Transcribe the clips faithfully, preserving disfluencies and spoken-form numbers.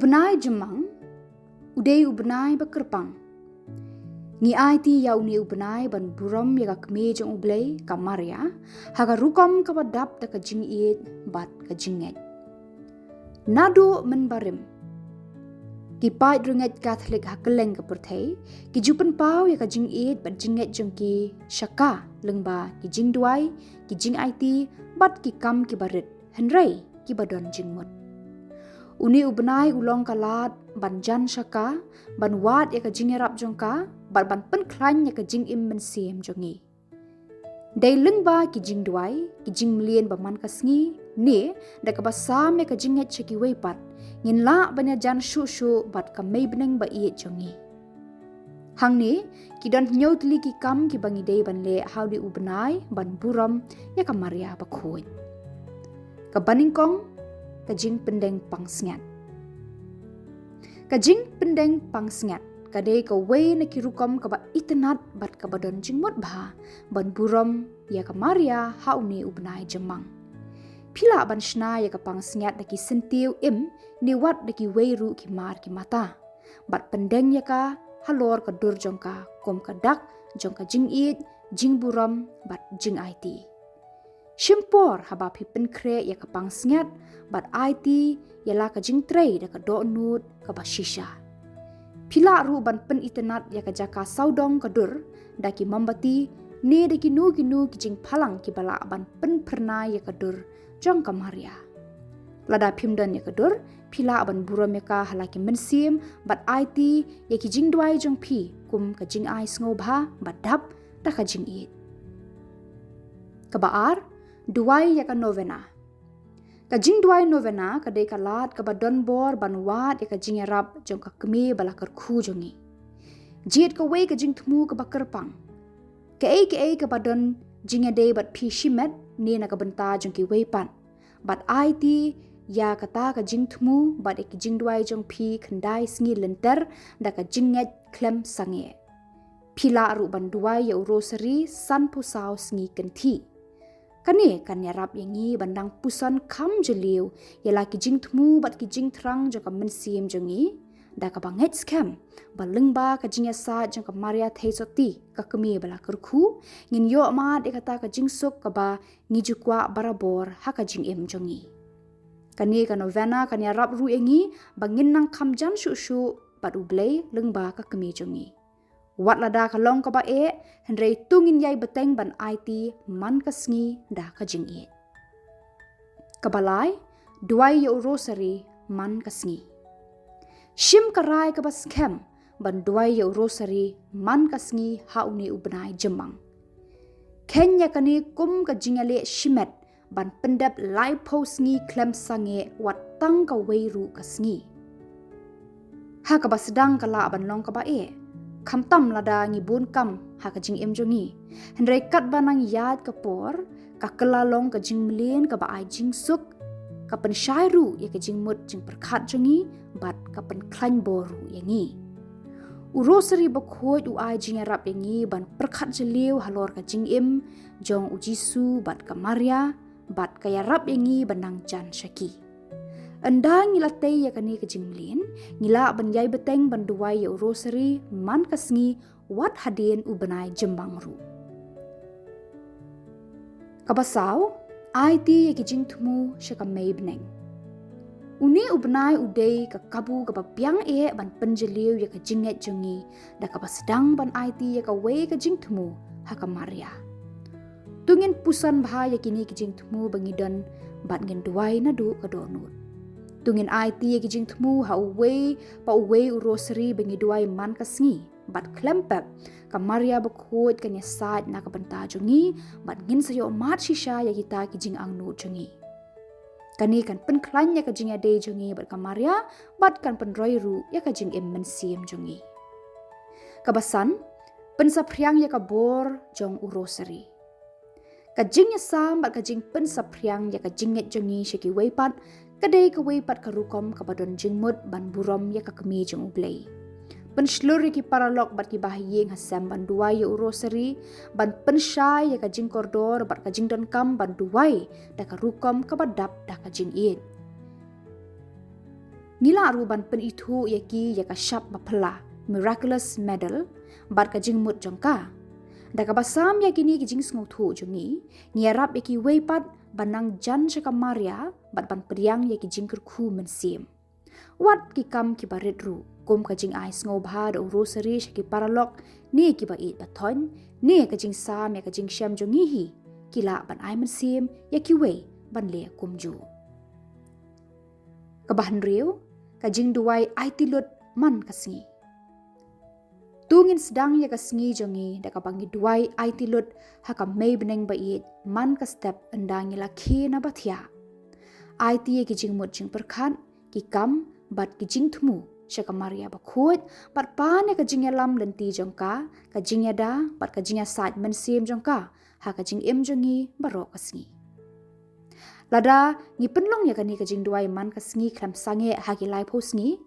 Bnai Jymmang u dei u bnai ba kyrpang. Ngi aiti ïa une u bnai ban burom ïa ka Kmie jong U Blei, ka Maria, ha ka rukom kaba dap da ka jingïeit bad ka jingngeit. Naduh mynbarim, ki paid riewngeit Katholik ha kylleng ka pyrthei ki ju pynpaw ïa ka jingïeit bad jingngeit jong ki sha ka lyngba ki jingduwai, ki jingaiti bad ki kam kiba rit hynrei kiba don jingmut. Une u bnai u long ka lad ban jan sha ka, ban wad ïa ka jingïarap jong ka bad ban pynkhlaiñ ïa ka jingim mynsiem jong ngi. Dei lyngba ki jingduwai, ki jingmlien ba man ka sngi, ne da kaba sam ïa ka jingngeit sha kiwei pat, ngin lah ban ïajan shuh shuh bad ka Mei bneng ba ïeit jong ngi. Hangne ki don hynñiew tylli ki kam kiba ngi dei ban leh ha une u bnai ban burom ïa ka Maria Bakhuid. Kaba nyngkong, ka jingpyndeng pangsngiat. Ka jingpyndeng pangsngiat ka dei kawei na ki rukom kaba itynnad bad kaba don jingmut bha ban burom ïa ka Maria ha une u bnai Jymmang. Phi lah ban shna ïa ka pangsngiat da ki syntiew im ne wat da kiwei ruh ki mar ki mata, bad pyndeng ïa ka halor ka dur jong ka kum ka dak jong ka jingïeit, jingburom bad jingaiti. Shim por haba phi pynkhreh ïa ka pangsngiat bad aiti ïa la ka jingtrei da ka dohnud kaba shisha. Phi lah ruh ban pynitynnad ïa ka jaka sawdong ka dur da ki mombati ne da kino kino ki jingphalang kiba lah ban pynphyrnai ïa ka dur jong ka Maria. Lada phim don ïa ka dur, phi lah ban burom ïa ka ha la ki mynsiem bad aiti ïa ki jingduwai jong phi kum ka jingai sngewbha ba dap da ka jingïeit. Kaba ar, duwai ïa ka novena. Ka jingduwai novena ka dei ka lad kaba don bor ban wad ïa ka jingïarap jong ka Kmie ba la kyrkhu jong ngi. Jied kawei ka jingthmu kaba kyrpang. Kaei kaei kaba don jingïadei bad phi shimet ne na ka bynta jong kiwei pat, bad aiti ïa kata ka jingthmu bad ïa ki jingduwai jong phi khyndai sngi lynter da ka jingngeit khlem sangeh. Phi lah ruh ban duwai ïa u Rosary sanphew saw sngi kynthih. Kane kan ïarap ïa ngi ban dang puson kham jylliew ïa la ki jingthmu bad ki jingthrang jong ka mynsiem jong ngi, da kaba ngeit skhem ba lyngba ka jingïasaid jong ka Maria Theisotti, ka Kmie ba la kyrkhu, ngin ïoh mad ïa kata ka jingsuk kaba ngi ju kwah barabor ha ka jingim jong ngi. Kane ka novena kan ïarap ruh ïa ngi ba ngin nang kham jan shuh shuh bad U Blei lyngba ka Kmie jong ngi. Wat lada ka long kaba eh, hynrei to ngin ïai bteng ban aiti man ka sngi da ka jingïeit. Kaba lai, duwai ïa u Rosary man ka sngi. Shim ka rai kaba skhem ban duwai ïa u Rosary man ka sngi ha une u bnai Jymmang. Kheiñ ïa kane kum ka jingïaleh shimet ban pyndep laiphew sngi khlem sangeh wat tang kawei ruh ka sngi. Ha kaba sdang ka lah ban long kaba eh, khamtam lada ngi bun kam ha ka jingim jong ngi. Hynrei katba nang ïaid ka por, ka kylla long ka jingmlien kaba ai jingsuk, ka pynshai ruh ïa ka jingmut jingpyrkhat jong ngi bad ka pynkhlaiñ bor ruh ïa ngi. U Rosary Bakhuid u ai jingïarap ïa ngi ban pyrkhat jylliew halor ka jingim jong u Jisu bad ka Maria, bad ka ïarap ïa ngi ban nang jan sha ki. Ynda ngi la tei ïa kane ka jingmlien, ngi lah ban ïai bteng ban duwai ïa u Rosary man ka sngi wat hadien u bnai Jymmang ruh. Kaba saw, aiti ïa ki jingthmu sha ka Mei bneng. Une u bnai u dei ka kabu kaba biang eh ban pynjylliew ïa ka jingngeit jong ngi da kaba sdang ban aiti ïa kawei ka jingthmu ha ka Maria. To ngin puson bha ïa kine ki jingthmu ba ngi don bad ngin duwai naduh ka dohnud. To ngin aiti ïa ki jingthmu ha uwei pa uwei u Rosary ba ngi duwai man ka sngi, bad khlem pep, ka Maria Bakhuid kan ïasaid na ka bynta jong ngi bad ngin sa ïoh mad shisha ïa kita ki jingangnud jong ngi. Kane kan pynkhlaiñ ïa ka jingïadei jong ngi bad ka Maria bad kan pynroi ruh ïa ka jingim mynsiem jong ngi. Kaba san, pynsaphriang ïa ka bor jong u Rosary. Ka jingïasam bad ka jingpynsaphriang ïa ka jingngeit jong ngi sha kiwei pat ka dei kawei pat ka rukom kaba don jingmut ban burom ïa ka Kmie jong U Blei. Pynshlur ïa ki paralok bad ki bahaïing ha sem ban duwai ïa u Rosary, ban pynshai ïa ka jingkordor bad ka jingdonkam ban duwai da ka rukom kaba dap da ka jingïeit. Ngi lah ruh ban pynithuh ïa ki ïa ka shap baphylla, miraculous medal, bad ka jingmut jong ka. Da kaba sam ïa kine ki jingsngewthuh jong ngi, ngi ïarap ïa kiwei pat ban nang jan sha ka Maria bad ban pdiang ïa ki jingkyrkhu mynsiem. Wat ki kam kiba rit ruh, kum ka jingai sngewbha da u rosary sha ki paralok, ne kiba ïeit ba thoiñ, ne ka jingsam ïa ka jingshem jong ngi hi, ki lah ban ai mynsiem ïa kiwei ban leh kumjuh. Kaba hynriew, ka jingduwai aiti lut man ka sngi. To ngin sdang ïa ka sngi jong ngi da kaba ngi duwai aiti lut ha ka mei bneng ba ïeit man ka step ynda ngi la khie na ba thiah. Aiti ïa ki jingmut jingpyrkhat, ki kam, bad ki jingthmu sha ka Maria bakhuid, bad pan ïa ka jingïalam lynti jong ka, ka jingïada, bad ka jingïasaid mynsiem jong ka ha ka jingim jong ngi baroh ka sngi. Lada ngi pynlong ïa kane ka jingduwai man ka sngi khlem sangeh ha ki laiphew sngi,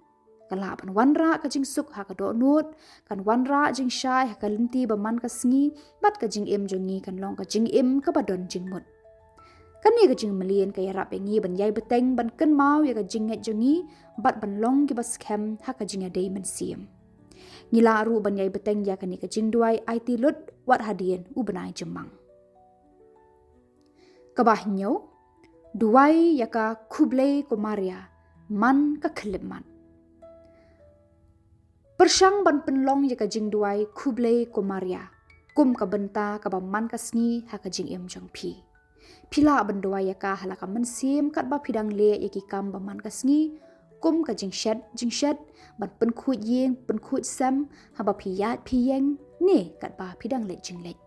ka lah ban wanrah ka jingsuk ha ka dohnud, kan wanrah jingshai ha ka lynti ba man ka sngi, bad ka jingim jong ngi kan long ka jingim kaba don jingmut. Kane ka jingmlien ka ïarap ïa ngi ban ïai bteng ban kynmaw ïa ka jingngeit jong ngi, bad ban long kiba skhem ha ka jingïadei mynsiem. Ngi lah ruh ban ïai bteng ïa kane ka jingduwai aiti lut wat hadien u bnai Jymmang. Kaba hynñiew, duwai ïa ka Khublei ko Maria man ka khyllipmat. Pyrshang ban pynlong ïa ka jingduwai Khublei ko Maria kum ka bynta kaba man ka sngi ha ka jingim jong phi. Phi lah ban duwai ïa ka ha la ka mynsiem katba phi dang leh ïa ki kam ba man ka sngi, kum ka jingshet jingshet, ban pynkhuid ïing pynkhuid sem, haba phi ïaid phi ïeng, ne katba phi dang leit jingleit.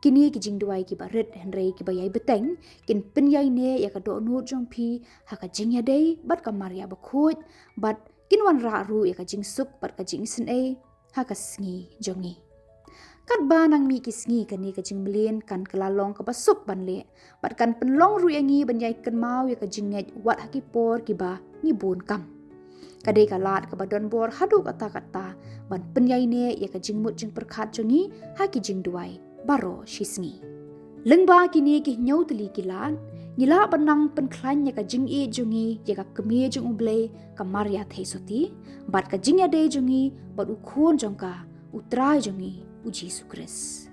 Kine ki jingduwai kiba rit hynrei kiba ïai bteng, kin pynïaineh ïa ka dohnud jong phi ha ka jingïadei bad ka Maria bakhuid, bad kin wanrah ruh ïa ka jingsuk bad ka jingisynei ha ka sngi jong ngi. Katba nang mih ki sngi kane ka jingmlien kan kylla long kaba suk ban leh, bad kan pynlong ruh ïa ngi ban ïai kynmaw ïa ka jingngeit wat ha ki por kiba ngi bun kam. Ka dei ka lad kaba don bor haduh katta katta ban pynïaineh ïa ka jingmut jingpyrkhat jong ngi ha ki jingduwai baroh shi sngi. Lyngba kine ki hynñiew tylli ki lad, ngi lah ban nang pynkhlaiñ ïa ka jingïeit jong ngi ïa ka Kmie jong U Blei, ka Maria Theisotti, bad ka jingïadei jong ngi bad u Khun jong ka, U Trai jong ngi, U Jisu Khrist.